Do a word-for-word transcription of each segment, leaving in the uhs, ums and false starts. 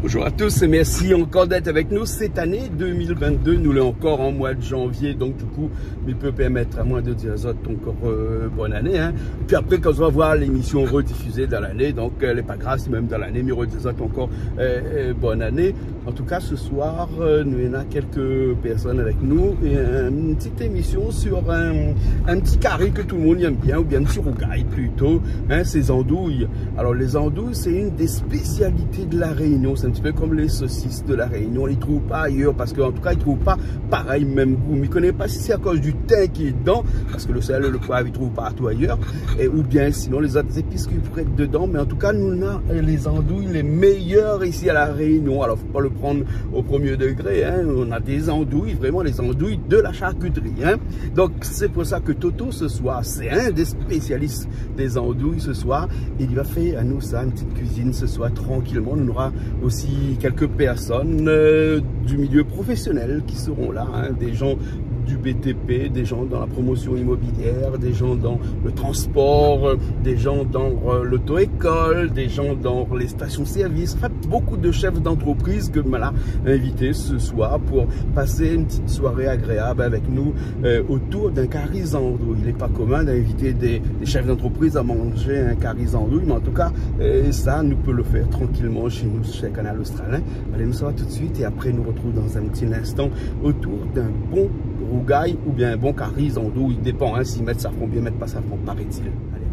Bonjour à tous et merci encore d'être avec nous cette année deux mille vingt-deux. Nou lé ankor an moi de janvier, donk du kou, mi pé pèrmèt amoin de dir azot ankor, euh, bonne année, hein. Épi apré, kan nou va voir lémisyon redifizé dan lané, donk, euh, lé pa grav, si mèm dan lané mi redi azot ankor, euh, euh, bonne année. En tout cas, ce soir, euh, nou néna kèlk pèrsone avèk nou é in ti émisyon sur in, in ti kari ke tout le moun i èm bien, oubien in ti rougay plito, hein, sé zandouy. Alor, lé zandouy, sé inn dé spésialité de La Réunion. Sé in ti pé kom lé sosis de La Réunion. I trouv pa ayèr, parske, an tou ka, i trouv pa parèy mèm gou. Mi koné pa si sé akoz du tin ki lé dedan, parske le sèl, le poiv, i trouv partou ayèr. É, oubien sinon, lé zot zépis ki pé èt dedan. Mé an tou ka, nou néna, euh, lé zandouy lé méyèr isi La Réunion. Alor, fo pa le prann au premier degré, hein. Nou néna dé zandouy, vréman lé zandouy de la charcuterie, hein. Donk, sé pou sa ke Toto, ce soir, sé inn dé spésialis dé zandouy ce soir. É li va fé anou sa, in ti kuizine ce soir, trankilman. Nou nora osi kèlk pèrsone, euh, du milieu professionnel ki seront là, hein, des gens du B T P, des gens dans la promotion immobilière, des gens dans le transport, euh, des gens dans, euh, l'auto-école, des gens dans les stations-service. En fait, beaucoup de chefs d'entreprise ke ma la invité ce soir pour passer une petite soirée agréable avec nous, euh, autour d'un kari zandouy. Il est pas commun d'inviter des, des chefs d'entreprise à manger un kari zandouy, mais en tout cas, euh, ça, nou pé le fèr trankilman chez nous, chez Kanal Austral, hein. Alé, nou sava tout de suite é apré, nou retrouv dan in ti instan autour d'un bon rougay oubien in bon kari zandouy. I dépan, hein, si i mèt safran oubien i mèt pa safran, paraît-il. Alé.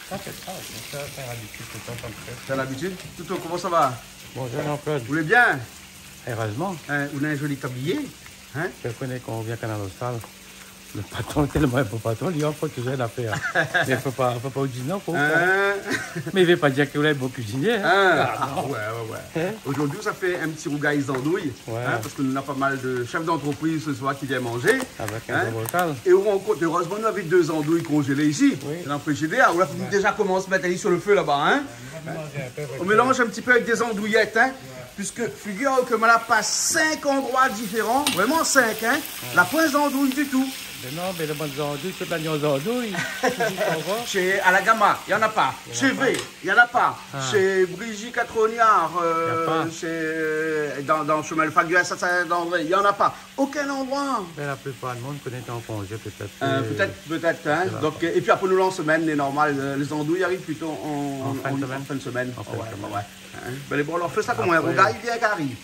Sa, sé sa, sa, sé labitid, toultan, sa, mi fé. Sé labitid ? Toto, koman sa va ? Bonjour, Jean-Claude. Ou lé bien ? Erèzman. Hein, ou néna in zoli tablié, hein ? Ou koné, kan ou vien Kanal Austral, le patron, tèlman in bon patron, li ofèr toujour in afèr. Mé fo pa, fo pa ou di non, koi. Hein ? Mé i vé pa dir ke ou lé bon kuizinié, hein. Ah, ah, non. Ouais, ouais, ouais. Hein ? Aujourd'hui, sa fé in ti rougay zandouy, ouais, hein, parske nou néna pa mal de chefs d'entreprise ce soir ki vien manzé, avèk in, hein, zanbrokal. É ou rann kont, erèzman, nou avé dé zandouy konzélé isi. Oui. Sé dan le frizidèr. Ou la fine, ouais, déza komans mèt ali sur le feu laba, hein. Nou va mélanz in pé avèk, euh, on mélange un petit peu avec des andouillettes, hein. Ouais. Puisque, figure-toi que ma la pas cinq endroits différents, vréman cinq, hein. Ouais. La poin zandouy du tou. Mé non, mé le bann zandouy, tout lané zandouy. Tu comprends ? Chez Alagama, il y en a pas. Il y en a pas. Chez V, il y en a pas. Ah. Chez Brigitte Catroniard, euh, na pa. Chez, euh, dan, dan Chemin le Faguet, sa, sa, dan, il y en a pas. Aucun endroit. Mé la plipar du moun koné an konzé, pétèt. Euh, pétèt, pétèt, hein. Sé la. Donk, euh, épi apré nou, an semèn, lé normal, euh, lé zandouy i ariv plito an, an fin de semèn. An fin de semèn. Ouais, ouais, ouais. Hein ? Bin, lé bon, alor, fé sa koman, in rougay oubien in kari ?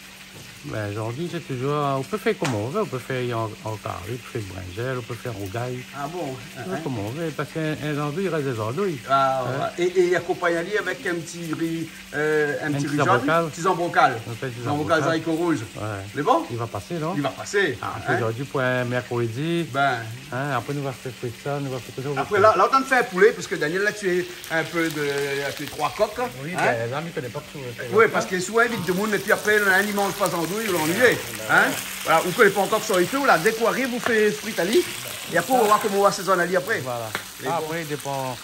Bin, zandouy, sé toujour, ou pé fé koman ou vé, ou pé fé an, an kari, ou pé fé brinzèl, ou pé fé rougay. Ah bon ? Ou fé koman ou vé, parske in, in zandouy i rès in zandouy. Hein ? Ah, ouais. É, é i akonpagn ali avèk in ti ri, euh, in ti ri zone, in ti zanbrokal. In ti zanbrokal. Nou apèl in ti zanbrokal. Zanbrokal zariko rouz. Ouais. Lé bon ? I va pasé, non ? I va pasé. Ah, hein ? Zordi pou in mèrkrédi. Bin. Hein, apré, nou va fé frit sa, nou va fé tout sa, nou va fé. Apré, la, la, ou la fé in poulé, parske Daniel la tié in pé de, in pé troi kok, hein. Oui, bin, la, mi koné pa tout, euh, oui, parske si ou invit demoun, épi apré, inn i manz pa zandouy, ou lé annuiyé, hein. Voilà, ou koné pa ankor kosa i fé, ou la, dé kou ariv, ou fé frit ali, é apré, ou va voir koman ou va asézone ali apré. Voilà. Mé bon. Apré, i dépan,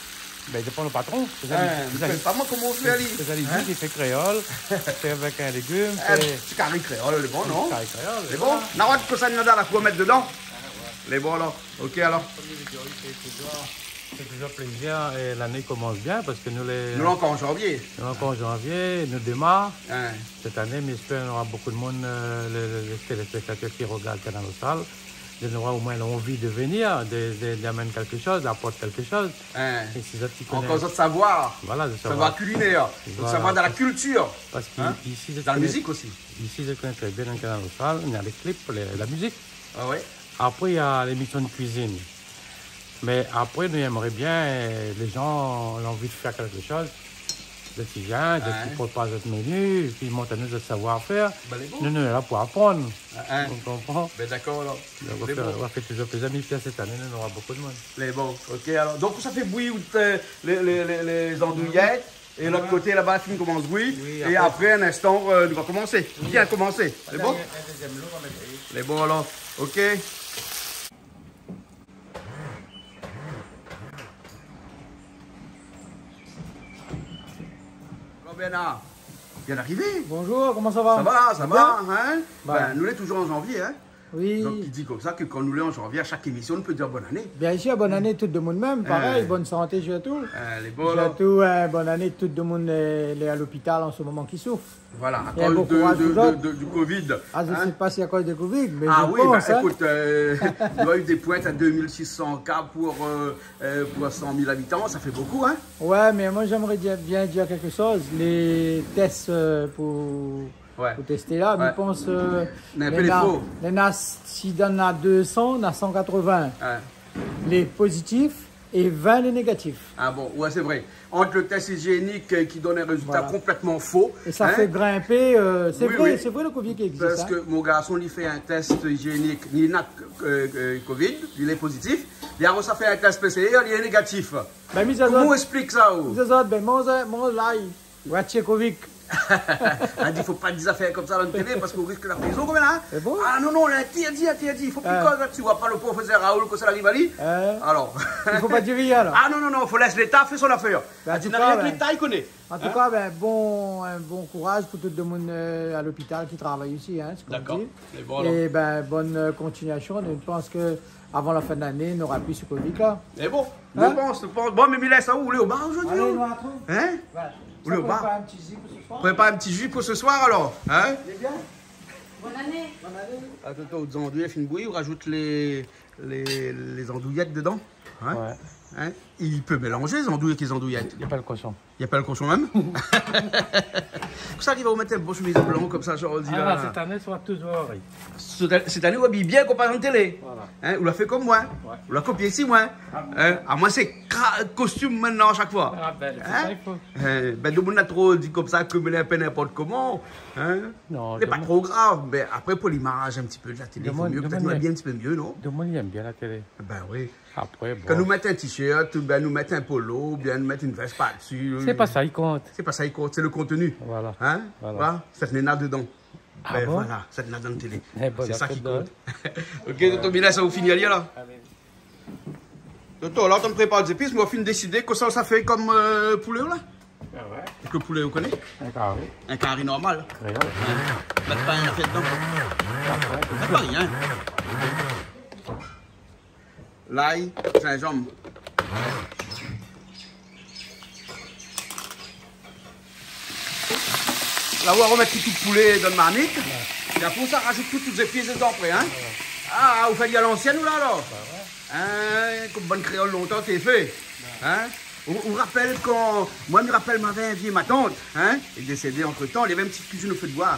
bin, i dépan le patron. Hein, mi koné pa moin koman ou fé ali. Spésialité, hein, ki fé kréol, fé avèk in légim, in ti kari kréol, lé bon, non ? Kari kréol, voilà. Lé bon. Nawad, kosa néna dan la kour, mèt dedan. Lé bon, alor. Ok, alor. Premié vidéo, sé toujour, sé toujour plézir, é lané i komans bien, parske nou lé, nou lé ankor an janvié. Nou lé ankor an janvié, nou démar. Hein. Sèt ané, mi éspèr nora bonpé de moun, euh, lé, lé, lé téléspèktatèr ki rogard Kanal Austral, nora omoin lanvi de venir, de, de, d'amenn kèlk shoz, d'aport kèlk shoz. Hein. É si zot i koné. Ankor zot savoir. Voilà, de savoir. Savoir kilinèr. Voilà. Zot savoir dan la kiltir. Parske isi, zot i koné, dan la mizik osi. Isi, zot i koné trè bien dan Kanal Austral, néna lé klip, lé, la mizik. Ah ouais. Apré, néna lémisyon de kuizine. Mé apré, nou émré bien, euh, lé zan néna lanvi de fèr kèlk shoz. Zot i vien, zot i prépar zot meni, épi i mont anou zot savoir-fèr. Bin, lé bon. Nou, nou lé la pou aprann. Ah, hein. Ou konpran ? Bin, dakor, alor. Donk, lé bon. Nou va fé, nou va fé toujour plézir, mé pi sèt ané, nou nora bonpé de moun. Lé bon, ok, alor. Donk, sa fé bouyi, euh, lé, lé, lé, lé zandouyèt. É lot koté laba, la fine komans bouyi. Oui, é apré, apré, in instan, euh, nou va komansé. Oui. Kisa la komansé ? Lé bon ? Atann, in, in dézyèm lo, nou va mèt ali. Lé bon, alor. Ok. Alor, Bernard, bien arivé. Bonjour, koman sa va ? Sa va, sa va, hein ? Bien. Bin, nou lé toujour an janvié, hein ? Oui. Donk, i di konmsa ke kan nou lé an janvié, a shak émision, nou pé dir bonn ané. Bien sir, bonn ané tout demoun mèm, parèy, bonn santé sirtou. Lé bon, la. Sirtou, bonn ané tout demoun, lé a lopital an se moman ki soufèr. Voilà, akoz de, de, de, du covid, hein. Ah, je sais pas si à cause de covid, mais je pense, hein. Ah oui, ben, écoute, euh, il y a eu des pointes à deux mille six cents cas pour, euh, euh, pour cent mille habitants, ça fait beaucoup, hein. Ouais, mais moi, j'aimerais dire, bien dire quelque chose. Les tests, euh, pour, pour tester là, mais je pense, euh, néna, néna, si néna deux cents, néna cent quatre-vingts. Ouais. Les positifs, et vingt les négatifs. Ah bon, ouais, c'est vrai. Entre le test hygiénique, euh, qui donne un résultat complètement faux, hein. Et ça fait grimper, euh, c'est vrai, c'est vrai, le covid qui existe, hein. Parce que mon garçon, li fé un test hygiénique, li néna, euh, euh, covid, li lé positif. Li la sa fé un test P C R, li lé négatif. Koman ou explik sa, ou ? Ben, mi di azot, ben, manz, manz lay. Ou la tié covid. La di, fo pa dir zafèr konmsa dan la télé, parske ou risk la prizon, kan mèm, hein. C'est bon ? Ah non, non, interdit, interdit. Fo pi koz la dsi, ou voi pa le professeur Raoul, kosa la ariv ali. Alors. Il faut pas dire rien, alors. Ah non, non, non, fo lès Léta fé son afèr. Ben, en tout cas, ben, Léta i koné. En tout cas, ben, bon, un bon courage pour tout le monde, euh, à l'hôpital qui travaille aussi, hein, ce qu'on dit. D'accord. Et bon, alors. Et ben, bonne, euh, continuation. Je pense que avant la fin de l'année, nora pi se covid la. Mé bon, mi pans, mi pans. Bon, mé mi lès aou, ou lé o bar zordi, ou ? Alé, nou artrouv. Hein ? Ouais. Ou lé o bar. Sa prépar in ti ji pou se soir ? Prépar in ti ji pou se soir, alor. Hein ? Lé bien ? Bonn ané. Bonn ané. Atann, atann, zandouy la fine bouyi, ou rajout lé, lé, lé zandouyèt dedan. Hein ? Ouais. Hein ? I pé mélanzé zandouyèt èk lé zandouyèt. Na pa le koshon. Na pa le koshon mèm. Kosa i ariv aou mèt in bo shemiz blan konmsa zordi la ? Ah, sèt ané, sa va toujour. Sèt, sèt ané, ou abiy bien konparé a la télé. Voilà. Hein, ou la fé konm moin. Ouais. Ou la kopié si moin. Ah bon. Hein, amoin sé kra-, kostim mintnan shak foi. Ah ben, sé sa i fo. Hein ? Eh ben, demoun la tro di konmsa ke mi lé in pé ninport koman. Hein ? Non, lé pa tro grav, mé apré pou limaz in ti pé de la télé, i fo mié, pétèt nou abiy in ti pé mié, non ? Demoun i èm bien la télé. Ben oui. Apré, bon. Kan nou mèt in t-shirt, oubien nou mèt in polo, oubien nou mèt in vès par dsi. Sé pa sa i kont. Sé pa sa i kont, sé le kontenu. Voilà. Hein ? Voilà. Voilà, sa néna dedan. Ah bon ? Ben voilà, sa néna dan la télé. Eh ben, sé sa ki kont. OK, Toto, mi lès aou fini ali la. Alé. Toto, la ou prépar dé zépis, mé ou la fine désidé kosa ou sa fé konm, euh, poulé la ? Ah ouais. Èske poulé ou koné ? In kari. In kari normal. Kréol. Hein. Mèt pa in afèr dedan. Ah ouais. Mèt pa rien. Lay, zinzanm. La ou sa romèt tout, tout poulé dan marmit. Ouais. É apré ou sa rajout tout, tout zépis dedan apré, hein. Ouais. Ah, ou fé ali a lansièn ou la, alor ? Bah ouais. Hein, konm bann kréol lontan té fé. Ouais. Hein ? Ou, ou rapèl kan, moin mi rapèl, mi navé in vié matant, hein, lé désédé antretan, li navé in ti kuizine o fé d'boi.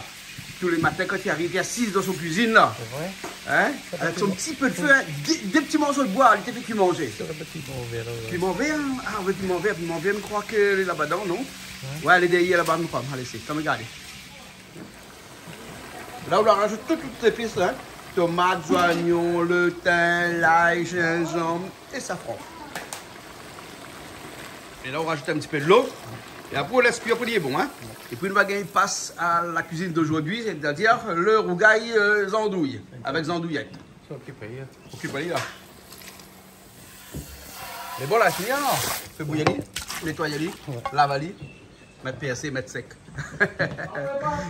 Tou lé matin, kan li ariv, li asiz dan son kuizine la. Sé vré ? Hein ? Avèk son ti pé d'fé, hein, dé, dé ti morso d'boi, li té fé kui manzé. Sa i apèl piman vèr, ouais. Piman vèr, hein ? Ah oui, piman vèr, piman vèr, mi kroi ke lé laba dan, non ? Ouais. Ouais, lé dèrièr laba, mi kroi. Alé, sé, kan mi gard. La ou la rajout tout, tout zépis, hein. Tomat, zoignon, le tin, lay, zinzanm é safran. É la ou rajout in ti pé dolo. É apré ou lès kui pou li lé bon, hein. É pi nou va gingn pas a la kuizine d'ojourdui, sétadir le rougay, euh, zandouy, avèk zandouyèt. Sa okip ali, hein. Okip ali la. Mé bon, la fini, alor. Fé bouyi ali, nétoy ali, lav ali. Mèt pèrsé, mèt sèk.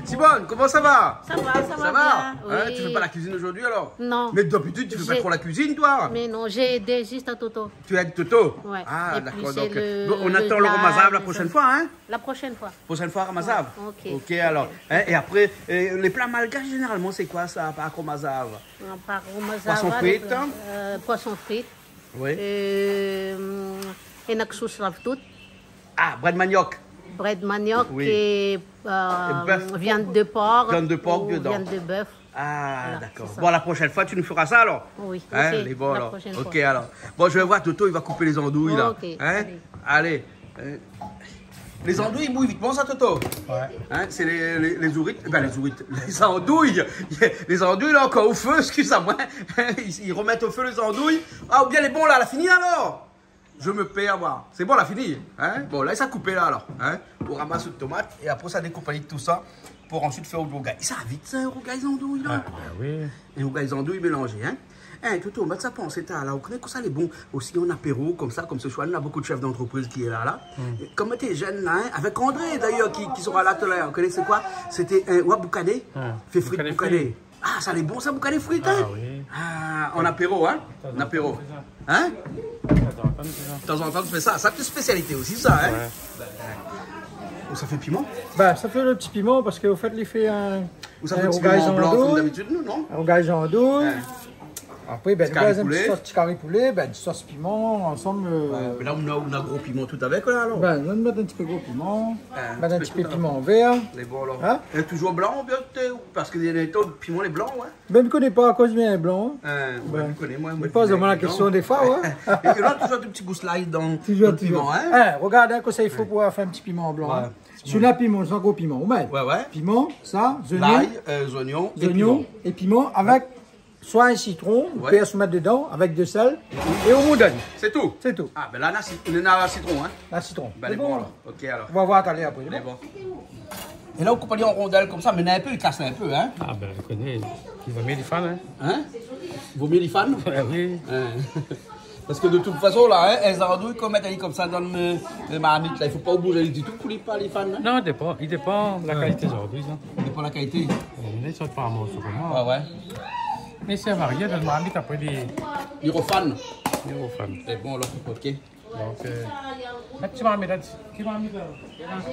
Simone, koman sa va ? Ça va, ça va bien, oui. Hein, tu fais pas la cuisine aujourd'hui, alors ? Non. Mais d'habitude, tu fais pas trop la cuisine, toi ? Mais non, j'ai aidé juste à Toto. Tu aides Toto ? Ouais. Ah, d'accord, donc, euh, bon, on attend le ramazav la prochaine fois, hein ? La prochaine fois. Prochaine fois, ramazav. Ouais, ok. Ok, alors. Hein, et après, euh, les plats malgaches, généralement, c'est quoi ça, à part ramazav ? À part ramazav, poisson frit, hein ? Euh, poisson frit. Oui. Euh, é na ksous ravtout. Ah, brèd manioc. Brèd manioc é, euh, viande de porc ou viande de bœuf. Et bœuf. Viande de porc dedans. Ah, d'accord. Voilà, c'est ça. Bon, la prochaine fois, tu nous feras ça, alors. Oui, ok, la prochaine fois. Hein, les bons, alors. Ok, alors. Bon, je vais voir Toto, il va couper les andouilles, là. Ok, allez. Hein ? Allez. Euh, les andouilles, ils bouillent vite. Bon, ça, Toto. Ouais. Hein, c'est les, les, les ourites, enfin, les ourites, les andouilles. Les andouilles, là, encore au feu, excuse-moi. Ils, ils remettent au feu les andouilles. Ah, ou bien lé bon, la, la fini, alors ? Je me perds, moi. C'est bon, la fini, hein ? Bon, la sa koupé la, alor, hein ? Ou ramas out tomat é apré sa dékoup ali tout sa pou ansuit fé out rougay. Sa vit sa, in rougay zandouy la. Ah, ben oui. In rougay zandouy mélanzé, hein ? Hein, Toto, mé sa pansé ta la, ou koné kosa lé bon osi an apéro konmsa, konm se soir, nou na bonpé de chef d'antrepriz ki lé la, la. Hmm. Konm té jenn la, hein, avèk André, d'ailleurs, ki, ki sera la talèr. Ou koné sé koi ? Sété in, ouais, boukané. Ah, fé frit boukané. Boukané frit. Ah, sa lé bon sa, boukané frit, in ? Ah oui. Ah, an apéro, in ? An apéro. In ? Tazantan mi fé sa. Tazantan mi fé sa. Sa sé in spésialité osi sa, in ? Ouais. Ou sa fé piman ? Bin, sa fé lo ti piman parske, o fèt, li fé in, ou sa fé in ti rougay piman blan, zandouy, konm dabitid, nou, non ? In rougay zandouy. Ouais. Apré, bin, ti kari poulé. Ti sos, ti kari poulé, bin, ti sos piman, ansanm, euh. Ouais, mé la, ou na, ou na gro piman tout avèk, la, alor ? Bin, nou mèt in ti pé gro piman, in ti pé tout, mèt in ti pé piman vèr. Lé bon, alor. In ? É toujour blan, oubien, euh, parske néna dot piman lé blan, ouais. Bin, mi koné pa akoz i vien blan, in. Euh, ouais, mi koné, moin, moin, mi poz amoin la késtion défoi, ouais. É la, toujour in ti gous lay dan, dan lo piman, in. Toujour, toujour. In, rogard, in, kosa i fo pou fé in ti piman blan, in. Ouais. Si ou na piman, sa, gro piman, ou mèt. Ouais, ouais. Piman, sa, zoignon. Lay, euh, zoignon é piman. Zoignon é piman avèk soi in sitron, ou pé mèt dedan, avèk de sèl, é ou moudone. Sé tou ? Sé tou. Ah, bin la, na si-, na sitron, in ? Na sitron. Bin, lé bon, alor. OK, alor. On va voir talèr apré. Lé bon. É la, ou koup ali an rondèl konmsa, mé in pé, i kas in pé, in ? Ah, bin, ou koné, i vo mié li fann, in ? In ? Vo mié li fann ? Ouais, oui. In. Parske de tout fason, la, in, in zandouy, kan ou mèt ali konmsa dan lo, lo marmit, la, i fo pa ou bouz ali ditou pou li pa li fann, in ? Non, i dépan, i dépan la kalité zandouy, sa. I dépan la kalité. Euh, mé sa, pa morso konm sa. Ouais, ouais. Mé sé varié, dan lo marmit, apré, li, li rofann. Li rofann. Lé bon, alor, OK. Donk, euh, in ti marmit la, ti marmit la.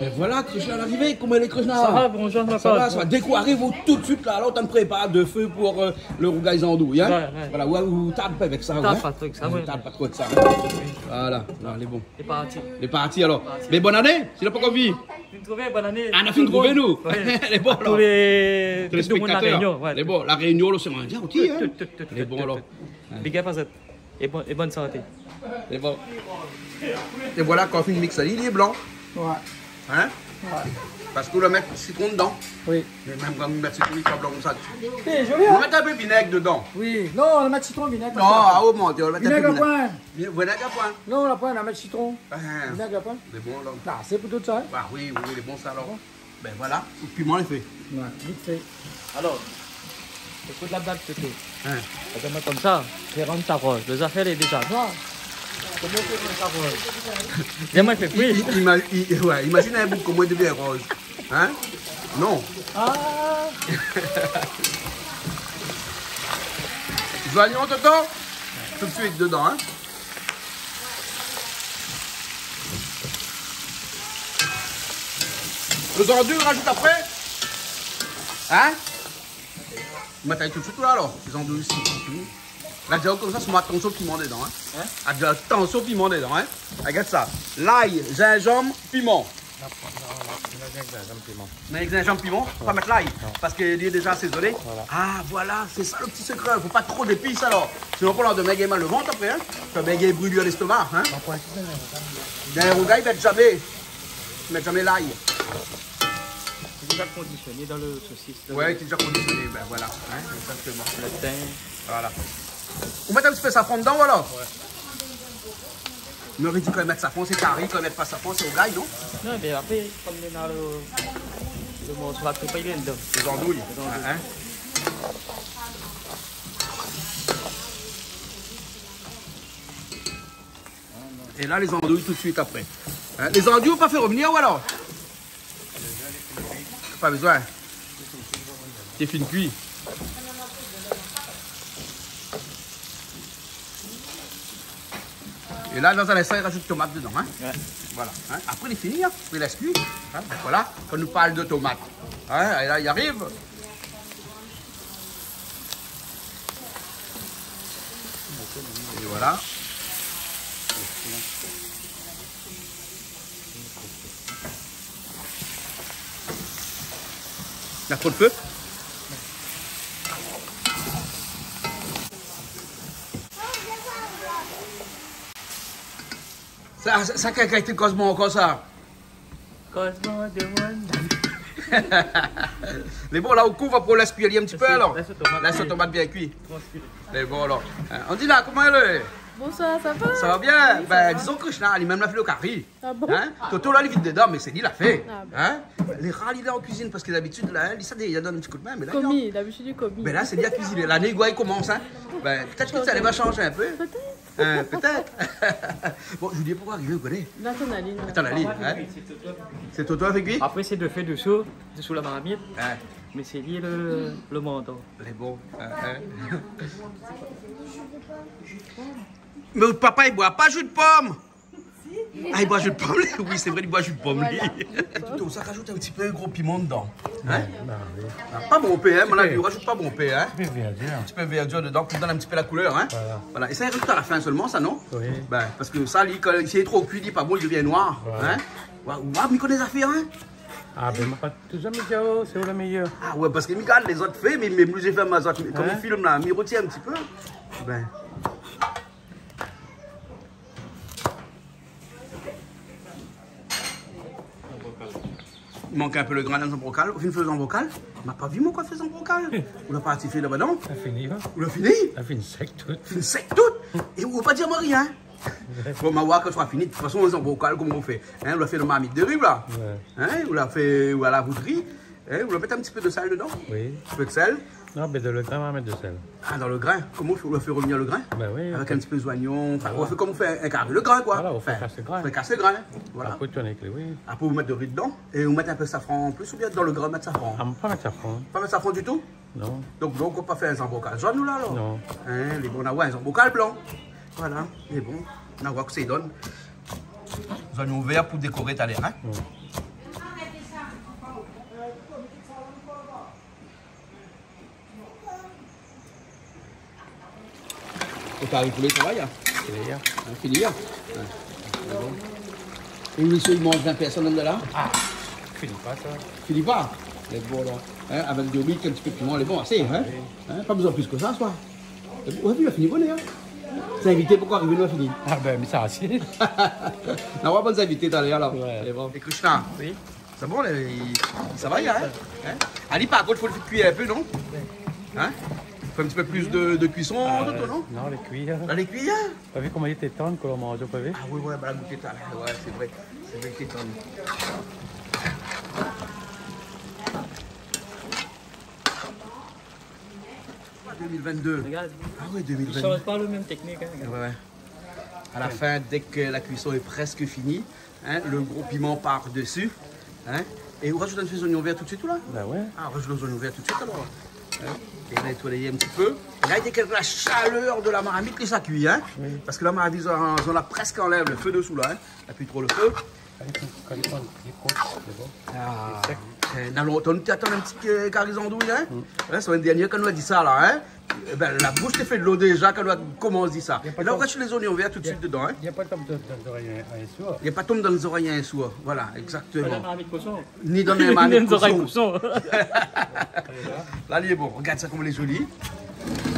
É voilà, Krishna lé arivé. Koman i lé, Krishna ? Sa va, bonjour, sa va, sa va. Dé k'ou ariv, ou tout suit la, alor, ou prépar do fé pou, euh, lo rougay zandouy, in ? Ouais, ouais. Voilà, ouais, ou tard pa avèk sa, ouais. Tard pa tro avèk sa, ouais. Tard pa tro avèk sa, in ? Oui. Voilà, la, lé bon. Lé parti. Lé parti, alor. Parti. Mé bone ané, si la pankor vi. Fine trouvé, bone ané. Ah, nou la fine trouvé, nou. Ouais. Lé bon, alor. Tout lo moun La Rényon, ouais. Lé bon, La Rényon, loséan Indien osi, in ? Tout, tout, tout, tout. Lé bon, alor. Big up azot. É bon, é bone santé. Lé bon. É voilà, kan ou fine mix ali, li lé blan. Ouais. In ? Ouais. Parske ou la mèt sitron dedan. Oui. Mé mèm kan ou mèt sitron, li lé pa blan konmsa. Sé zoli, in ? Ou mèt in pé vinèg dedan. Oui. Non, ou mèt sitron, vinèg, pa sa. Non, ah, o mon Dié, ou mèt in pé vinèg. Vinèg la poin. Vinèg la poin. Non, la poin, ou mèt sitron. Ah. Vinèg la poin. Lé bon, alor. La, sé pou tout sa, in ? Ah oui, oui, lé bon, sa, alor. Bon. Bin voilà, lo piman lé fé. Ouais, vit fé. Alor, ékout la blag, Toto. In. Atann, moin konmsa, fé rann sa roz. Lo zafèr lé déza noir. Koman ou fé rann sa roz ? Vien, moin fé kui. I, i, ima-, i, ouais, imazine in boug koman i devien roz. In ? Non. Ah. Zoignon, Toto, tout suit dedan, in. Lo zandouy, ou rajout apré. In ? Ou mèt ali tout suit la, alor. Lo zandouy osi. La, déza, konmsa, sé moin, atansion piman dedan, in. In ? Ah, déza, atansion piman dedan, in. Rogard sa. Lay, zinzanm, piman. Non, non, non, non, zinzanm, piman. Mé zinzanm, piman, pa mèt lay, non, parske li lé déza asézoné. Voilà. Ah, voilà, sé sa lo ti sekré. Fo pa tro zépis, alor. Sinon, pou landemin, gingn mal o vant apré, in. Sa va gingn bril lestoma, in. Non, pa in ti pé, mé sa. Dan in rougay, mèt zamé, mèt zamé lay. Lé déza kondisioné dan lo sosis, dan lo... Ouais, lé déza kondisioné, bin voilà, in, égzaktoman. Lo tin. Voilà. Ou mèt in ti pé safran dedan, voilà. Ouais. Mé ou di kan i mèt safran, sé kari, kan i mèt pa safran, sé rougay, non ? Non, mé apré, konm néna lo, lo morso la trip, li lé dedan. Lo zandouy. Lo zandouy. In, in. É la, lo zandouy tout suit apré. In, lo zandouy, ou pa fé revnir, ou alor ? Pa bezoin. Lé fine kui. É la, dan in instan, i rajout tomat dedan, in. Ouais. Voilà, in. Apré, lé fini, in. Apré, i lès kui, in. Voilà, kan nou parl de tomat, in, é la, i ariv. É voilà. Na tro de fé ? Sa, sa, sa, kèl kalité kozman ankor, sa ? Kozman de moun. Mé bon, la, ou kouv pou lès kui in ti pé, alor. Lès tomat kui. Lès tomat bien kui. Tranquille. Mé bon, alor. In, Andina, koman i lé ? Bonsoir, sa va ? Sa va bien ? Oui, sa va. Bin, dizon Krishna, li mèm la fé lo kari. Ah bon ? In ? Toto la, li vid dedan, mé sé li la fé. Ah bon. In ? Lé rar li lé an kuizine, parske dabitid, la, in, li sa, li done in ti koudmin, mé la, li lé an... Komi, dabitid, li komi. Mé la, sé li la kuiziné. Lané i komans, in. Bin, pétèt ke sa va shanzé in pé. Pétèt. In, pétèt. Bon, Julie, poukoué arivé, ou koné ? Atann, Aline. Atann, Aline, in ? Sé Toto avèk li ? Apré, sé de fé desou, desou la marmit. In. Mé sé li le, le mandan. Lé bon, in, in. Mé out papa i boir pa ji de pom. Ah, i boir ji de pom, li. Oui, sé vré, i boir ji de pom, li. Voilà. É pi, ou sa rajout in ti pé gro piman dedan. In ? Ouais, bah oui. Ah, pa bonpé, in, mon avi, ou rajout pa bonpé, in. In ti pé vèrdir. In ti pé vèrdir dedan pou donn in ti pé la koulèr, in. Voilà. Voilà. É sa, i rajout a la fin solman, sa, non ? Oui. Bin, parske sa, li, kan, si lé tro kui, li lé pa bon, li devien noir, in. Voilà. Waouh, waouh, mi koné zafèr, in. Ah, bin, ma pa touzour mi di aou, sé ou le méyèr. Ah ouais, parske mi gard lézot fé, mé, mé mi fé ma zot, kan mi film la, mi rotien in ti pé. Bin. Mank in pé le grin dan zanbrokal. Ou fine fé zanbrokal ? Ma pa vi mon koté fé zanbrokal. Ou la parti fé laba, non ? Sa fini, in ? Ou la fini ? Sa fine sèk tout. Fine sèk tout. É ou pa di amoin rien. Bon, ma oir kan sa sra fini. De tout fason, zanbrokal, koman ou fé ? In, ou la fé dan marmit de ri, la. Ouais. In, ou la fé, ou a la voutri. In, ou la mèt in ti pé de sèl dedan ? Oui. In pé de sèl ? Non, mé dan le grin, ma mèt de sèl. Ah, dan le grin. Koman ou fé, ou fé revnir le grin ? Bin oui. Avèk in ti pé zoignon, anfin, ou fé konm ou fé in kari le grin, koi. Voilà, ou fé kas le grin. Anfin, ou fé kas le grin, voilà. Apré, ou tourn avèk li, oui. Apré, ou mèt de ri dedan é ou mèt in pé safran an plis, oubien dan le grin, ou mèt safran ? Ah, ma pa mèt safran. Pa mèt safran ditou ? Non. Donk, donk, ou pa fé in zanbrokal zone, ou la, alor ? Non. In, lé bon, na, ouais, zanbrokal blan. Voilà, lé bon. Na oir kosa i donn. Zoignon vèr pou dékoré talèr, in ? Mm. Ou la fini pou lé travay, in ? Fini, in ? In, fini, in ? Ouais. Lé bon. É ou lé sir i manz vin pèrsone la ? Ah, fini pa sa. Fini pa ? Lé bon, la. In, avèk de luil, in ti pé de piman, lé bon, asé, in ? Ah, oui. In, pa bezoin plis ke sa, soi. Ou la vi, la fini bonèr, in ? Sé invité, poukoi arivé, nou la fini ? Ah bin, mé sa, si. Na oir bann invité talèr, la. Ouais. Lé bon. É Krishna, oui. Sé bon, la, i, sa va, in ? In ? Ali, par kont, fo le fé kui in pé, non ? In ? Fo in ti pé plis de, de kuison, euh, Toto, non ? Non, lé kui, in. La, lé kui, in ? Pa vi koman li lété tann kan ou la manzé, pa vi ? Ah oui, ouais, ba, la gouté talèr. Ouais, sé vré. Sé vré, li lété tann. Deux mille vingt-deux. Regarde. Ah ouais, deux mille vingt-deux. I shanj pa le mèm teknik, in, regarde. Ouais, ouais. A la fin, dès que la cuisson est presque finie, hein, le gros piment par-dessus, hein, é ou rajout in ti pé zoignon vèr tout de suite, ou la ? Bin ouais. Ah, ou rajout zoignon vèr tout de suite, alor. Hein ? É la, nétoy in ti pé. É la, dès que la chaleur de la marmite, li sa kui, hein. Oui. Parske la marmit, zot la, zot la prèsk anlèv le fé desou, la, hein. Apui tro le fé. Kan li, kan li, kan li koup, lé bon. Ah. Lé sèk. Eh, na lontan nou té atann in ti, euh, kari zandouy, hein ? Mm. Hein, sé in dernié kan nou la di sa la, hein ? Eh ben, la boush té fé dolo déza kan nou la komans di sa. É la, ou rajout lé zoignon vèr tout de suite dedan, hein ? Na pa tonm dan, dan zorèy in sour. Na pa tonm dan zorèy in sour. Voilà, exactement. Pa dan marmit koshon. Ni dan marmit koshon. Ni dan zorèy koshon. La, li lé bon. Regard sa koman li lé zoli.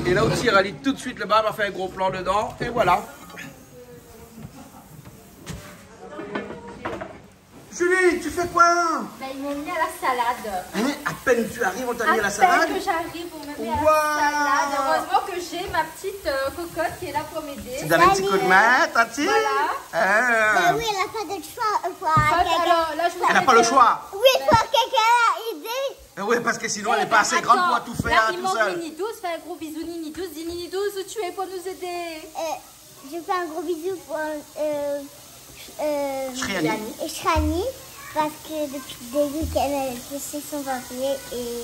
É la, ou tir ali tout de suite laba, va fé in gro plan dedan. É voilà. Julie, tu fais quoi ? Ben, ils m'ont mis à la salade. Hein ? À peine tu arrives, on t'a mis à la salade ? À peine que j'arrive, on me met à la salade. Waouh ! Heureusement que j'ai ma petite, euh, cocotte qui est là pour m'aider. Tu donnes un petit coup de main, Tati ? Voilà. Ah. Ben oui, elle a pas de choix, euh, pour... Enfin, quelqu'un, alors, là, je vous... Elle n'a pas le choix. Oui, pour quelqu'un aider. Eh ouais, parce que sinon, elle est pas assez grande pour tout faire tout seule. Eh, attends, là, il manque Nini Douce. Fais un gros bisou, Nini Douce. Dis, Nini Douce, où tu es pour nous aider ? Euh, Je fais un gros bisou pour, euh, euh, Shreyani. Shreyani, parce que depuis le début qu'elle a laissé son papier et...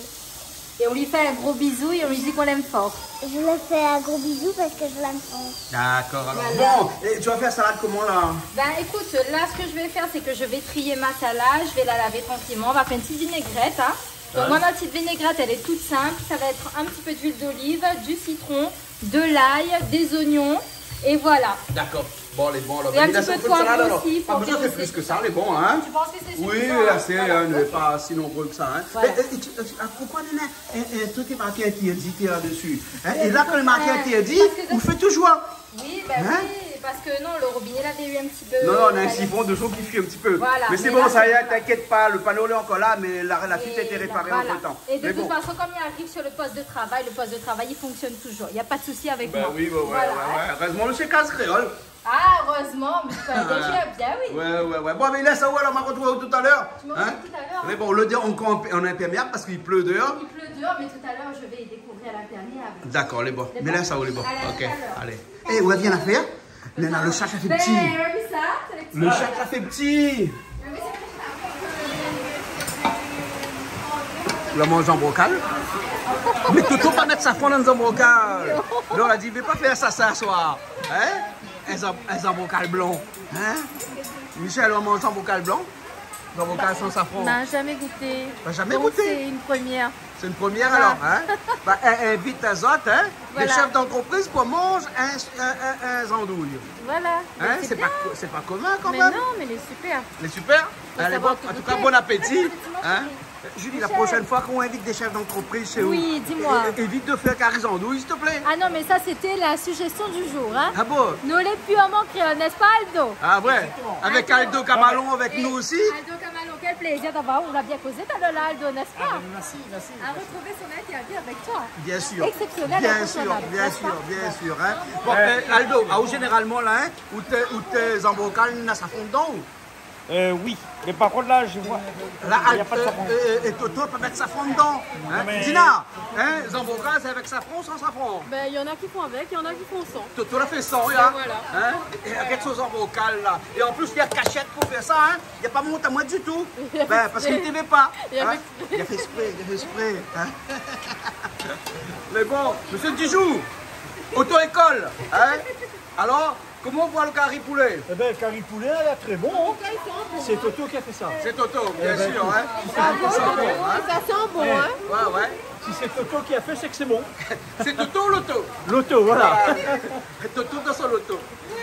Et on lui fait un gros bisou et on lui dit qu'on l'aime fort. Je lui fais un gros bisou parce que je l'aime fort. D'accord, alors. Voilà. Bon, et tu vas faire salade comment, là ? Ben, écoute, là, ce que je vais faire, c'est que je vais trier ma salade, je vais la laver tranquillement, on va faire une petite vinaigrette, hein. Donc, hein ? Moi, ma petite vinaigrette, elle est toute simple. Ça va être un petit peu d'huile d'olive, du citron, de l'ail, des oignons, et voilà. D'accord. Bon, lé bon, alor. Et un petit peu de poivre aussi, pour bien aussi. Mé la, sa ou fé salad, alor. Pa bezoin fé plis ke sa, lé bon, hein ? Tu penses que c'est suffisant, hein ? Oui, assez, hein, on n'est pas si nombreux que ça, hein. Voilà. Ok. Voilà. É, é, é, ti, ti, ah, poukoi néna in, in trik lé marké interdit la desi, hein ? É la, kan lé marké interdit, ou fé touzour. Hein ? Oui, ben oui, parce que non, le robinet, il avait eu un petit peu... Non, non, on a un siphon de seau qui fuit un petit peu. Voilà, mais là, c'est bon. Mais c'est bon, ça y est, t'inquiète pas, le panneau, il est encore là, mais la, la fuite a été réparée entre-temps. Et de toute façon, comme il arrive sur le poste de travail, le poste de travail, il fonctionne toujours. Il y a pas de souci avec moi. Ben oui, ouais, ouais, ouais, ouais. Voilà. Heureusement, le chef casse créole. Ah, heureusement, mais tu connais déjà bien, oui. Ouais, ouais, ouais. Bon, mé la, sa ou, alor, ma retrouv aou talèr. Tu me retrouves tout à l'heure, hein. Hein ? Mé bon, lé dé, ankor an, an inperméab parske i plé déor. Il pleut dehors, mais tout à l'heure, je vais découvrir à l'imperméable. D'accord, lé bon. Mé la, sa ou, lé bon. Allez, à tout à l'heure. Ok, alé. Eh, ou la vi in nafèr ? Néna, le shat la fé pti. Ben, oui, sa, sé... Le shat la fé pti. Oui, sé pou sa. Ou la manz zanbrokal ? Mé Toto pa mèt safran dan zanbrokal. Non, la di, i vé pa fé sa, sa swar. Hein ? In zan-, in zanbrokal blan. Hein ? Michel, ou la manz zanbrokal blan ? Zanbrokal san safran. Bah, jamais goûté. T'as jamais goûté ? Donc, c'est une première. C'est une première, alors, hein ? Bah, in-, invit azot, hein ? Voilà. Des chefs d'entreprise pou manz in, in, in, in zandouy. Voilà. Hein ? Mais c'est bien. C'est pas co-, c'est pas commun quand même. Mais non, mais il est super. Il est super ? Faut savoir tout goûter. Allez, bon, en tout cas, bon appétit, hein ? Julie, la prochaine fois qu'on invite des chefs d'entreprise chez vous, é-, évite de faire kari zandouy, s'il te plaît. Michel. Ah non, mais ça, c'était la suggestion du jour, hein. Ah bon ? Nous, les purement créoles, n'est-ce pas, Aldo ? Ah ouais. Exactement. Avec Aldo Camalon avec nous aussi. Aldo Camalon, quel plaisir d'avoir, on a bien causé tout à l'heure là, Aldo, n'est-ce pas ? Ah, ben, merci, merci. À retrouver son interview avec toi. Bien sûr. Exceptionnel, incontournable, n'est-ce pas ? Bien sûr, bien sûr, hein. Bon, euh, Aldo, ah, ou généralement là, hein, ou té, ou té zanbrokal na safran dedan, ou ? Euh, oui. Mais par contre, là, je vois, il y a pas de safran. Là, euh, euh, euh, Toto pa mèt safran dedan, hein. Non, mais Dina, hein, zanbrokal, c'est avec safran ou sans safran ? Ben, il y en a qui font avec, il y en a qui font sans. Toto la fé san, hein. Ben voilà. Hein ? É, é, regarde son zanbrokal, là. Et en plus, il y a cachette pour faire ça, hein. Il a pas monté à moi du tout. Ben, parce qu'il t'aimait pas, hein. Il a fait exprès. Il a fait exprès, il a fait exprès, hein. Mais bon, monsieur Dijoux, auto-école, hein. Alors, comment on voit le kari poulet ? Eh ben, le kari poulet, là, très bon, hein. En tout cas, il sent bon, hein. C'est Toto qui a fait ça. C'est Toto, bien sûr, hein. Eh ben, écoute. Ça sent bon, hein. Ça sent bon, hein. Eh. Ouais, ouais. Si c'est Toto qui a fait, c'est que c'est bon. C'est Toto ou l'auto ? L'auto, voilà. Ah, Toto dans son auto.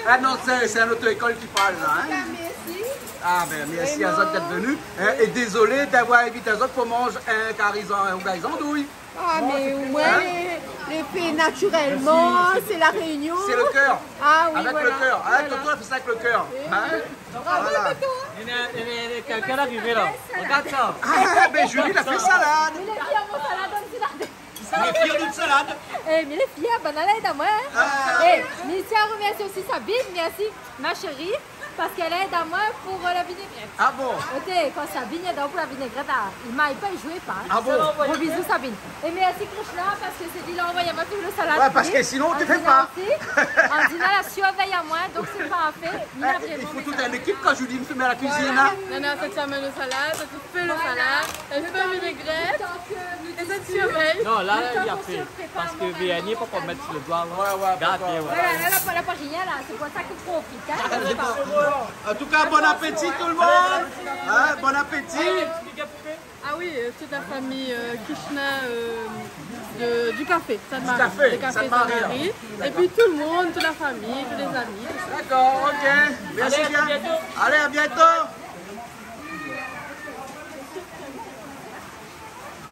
Ah non, c'est, c'est un auto-école qui parle, là, hein. En tout cas, merci. Ah, ben, merci à vous d'être venus, hein, et désolé d'avoir invité les autres pour manger un kari zan-, un kari zandouy. Ah, mais au moins, les, les faits naturellement, c'est la Réunion. C'est le cœur. Ah oui, voilà. Avec le cœur, hein, Toto la fé sa avèk le cœur, hein. Bravo, Toto. Voilà. Il y a, il y a, il y a quelqu'un arrivé là. Regarde ça. Ah, ben, Julie la fé salad. Mé lé fièr mon salad, on dit là. Mé lé fièr nout salad. Eh, mé lé fièr, banna la èd amwin, hein. Ah. Eh, mi tien a remèrsié osi Sabine, mèrsi, ma chérie, parske èl la èd amwin pou, euh, la vinaigrette. Ah bon ? Oté, kan Sabine lé dan pou la vinaigrette, ah, i may pa, i zoué pa, hein. Ah bon ? Gros bisous, Sabine. Et merci Krishna, parce que c'est lui qui a envoyé ma fille le salade. Ouais, parce que sinon, tu fais pas. Andina aussi. Andina la surveille à moi, donc c'est pas un fait. Eh, il faut toute une équipe quand Julie me met à la cuisine, hein. Voilà. Non, non, cette semaine, le salade, Fé le salad, èl fé vinaigrette, é sa i survey. Non, la, li la fé. Parske Véanie, pa pou mèt le doi, hein. Ouais, ouais, gardé, ouais. Voilà, la, la, la, pa rien, la. C'est pour ça qu'il profite, hein. En tout cas, bon appétit tout le monde. Hein, bon appétit. Ah oui, euh, toute la famille, euh, Krishna, euh, de, du café Sainte-Marie. Du café Sainte-Marie. Et puis tout le monde, toute la famille, tous les amis, tout ça. D'accord, ok. Merci bien. Allez, à bientôt. Allez, à bientôt.